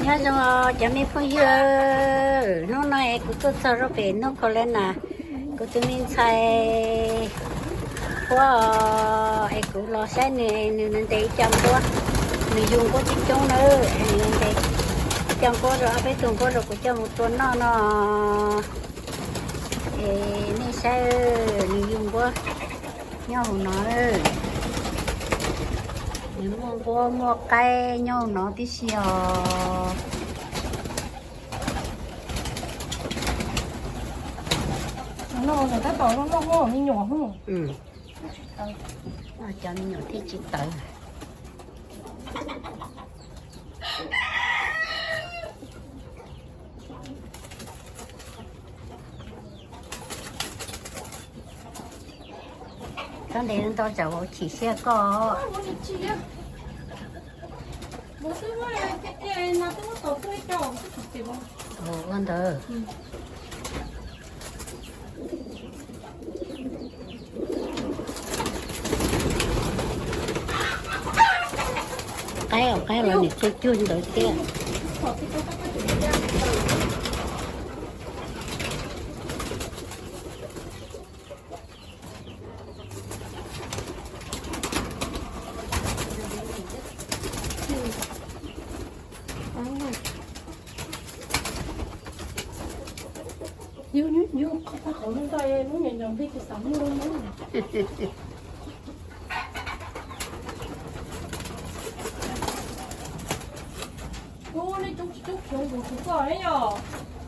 Nyob zoo cov me phooj ywg, hnub no es kuv tuaj txog rau pem North Carolina, kuv tus me ntxhais Huab es kuv los saib nws, nws ntes ib co nquab, nws yug nquab coob coob na, nws ntes ib co nquab rau ob peb tug nquab rau kuv coj mus tua noj no. Es nej saib, nws yug nquab nyob hauv no, nws muaj nquab muaj qaib nyob hauv no tib si os. Tab tom noj me nyuam. Cov me nyuam thiaj tsis tawv. Koj ntes ntau tsam vauv chim siab koj. Ua ntawd. Qaib os, qaib los nws cuag cuag ntawd thiab.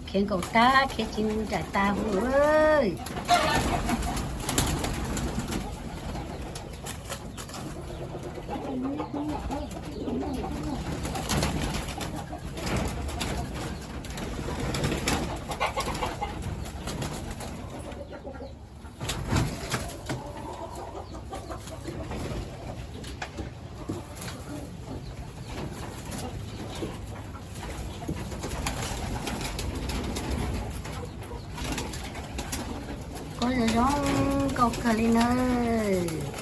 Khiav nkaum tag, khiav tsis nraim tas hu. Kuv zoo zoo nkauj kawg li nawb.